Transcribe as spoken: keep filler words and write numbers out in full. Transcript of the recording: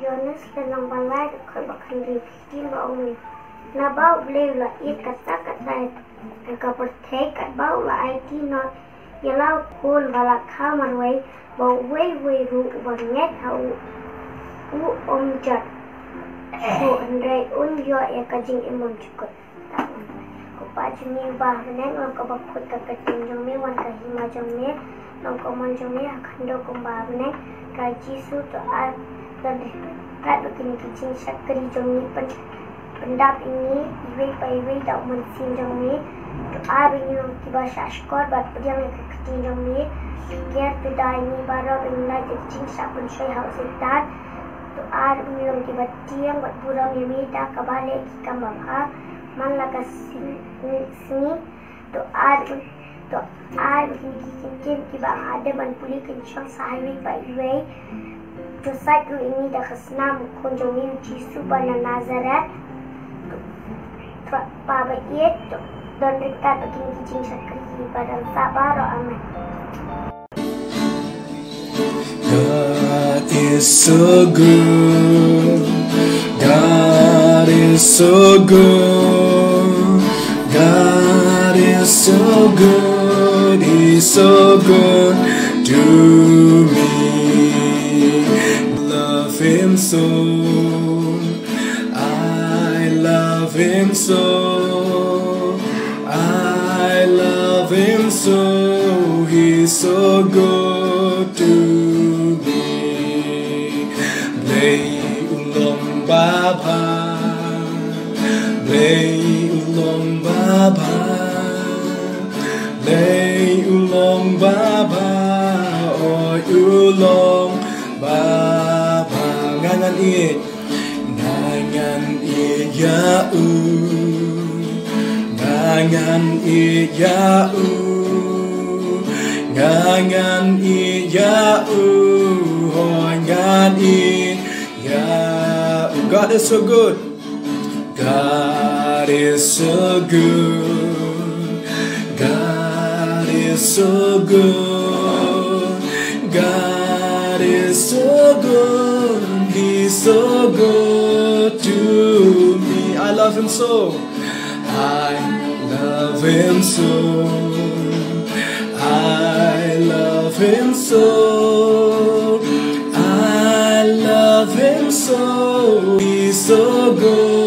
Ïoannis lynnong ba lai dkhot ba khyndai, phi ktien ba ong, naba U Blei u la ïeit katta katta ïa ka pyrthei, katba u la aiti noh ïa la u khun ba la kha marwei, ba uwei uwei ruh uba ngeit ha u, u ym jot shuh, hynrei un ïoh ïa ka jingim bymjukut. Ko Pa jong ngi uba ha bneng, long kaba khuid ka kyrteng jong me, wan ka hima jong me, long ka mon jong me ha khyndew kumba ha bneng. Trai Jisu, to ai don ryngkat bad kine ki jingshakri jong ngi, pyn pyndap ïa ngi iwei pa iwei da u Mynsiem jong me. To ai ba ngin long kiba shahshkor bad pdiang ïa ka ktien jong me. Ker to da ïa ngi baroh ba ngin lait da ki jingshah pynshoi ha u Soitan. To ai ba ngin long kiba tieng bad burom ïa me da kaba leh ki kam babha man la ka sngi. To ai, to ai ba kine ki ktien kiba nga dep ban pule kin shong sha iwei pa iwei. To sait ruh ïa ngi da ka snam u Khun jong me u Jisu ba na Nazareth. To Pa ba ïeit, to don ryngkat bad kine ki jingshakri ba don sah baroh. Amen. God is so good. God is so good. God is so good. He's so good to me. Love him so. I love him so. I love him so. He's so good to me. Blei u long babha. Blei u long babha. Blei u long babha. Oi u long babha. Nga ngan ïeit. Nga ngan ïeit ïa u. Nga ngan ïeit ïa u. Nga ngan ïeit ïa u. Hooid ngan ïeit ïa u. God is so good. God is so good. God is so good. God is so good. He's so good to me. I love him so. I love him so. I love him so. I love him so. He's so good.